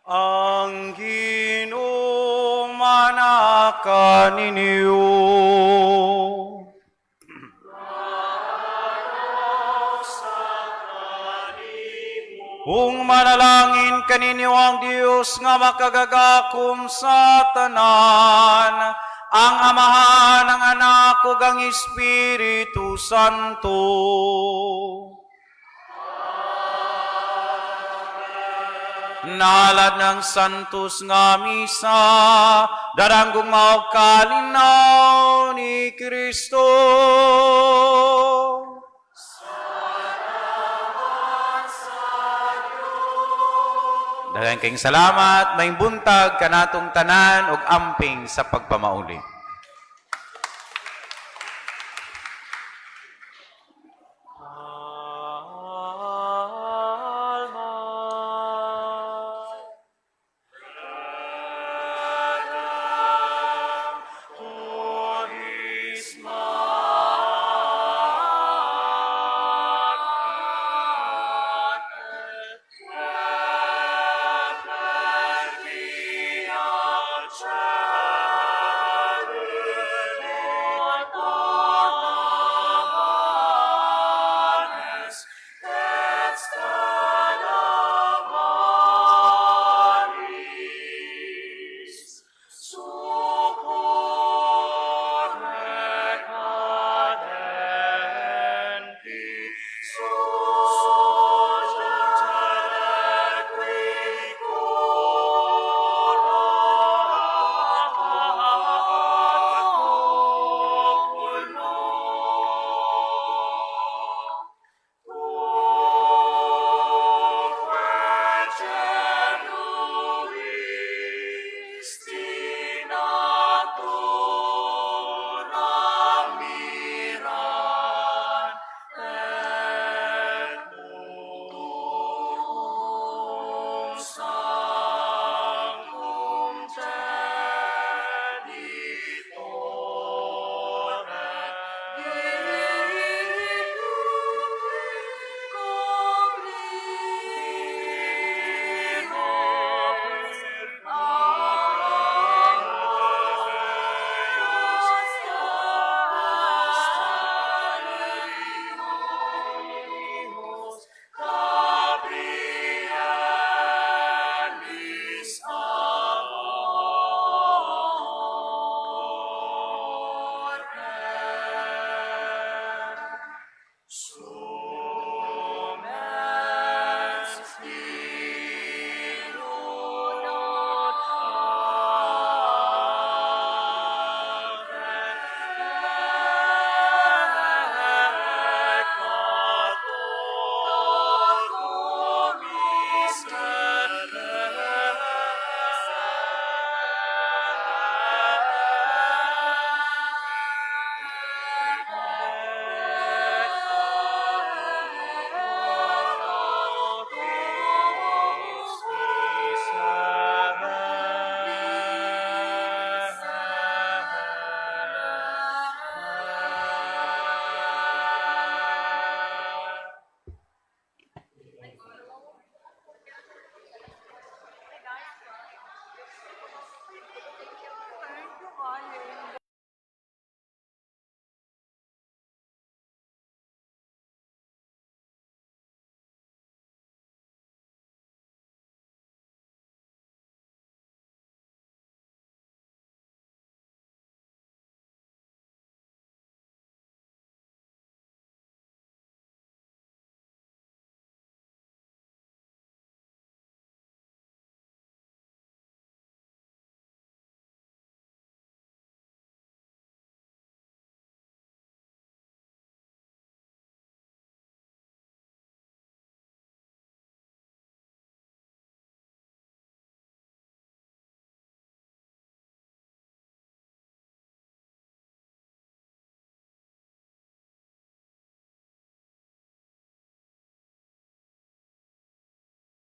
Ang Ginoo manaka ninyo. Ug manalangin kaninyo ang Dios nga makagagahom sa tanan, ang Amahan, ang Anak, ug ang Espiritu Santo. Nalad ng Santos nga Misa, daranggong mao kalinaw ni Kristo. Daghang kayong salamat, may buntag kanatong tanan ug amping sa pagpamauli.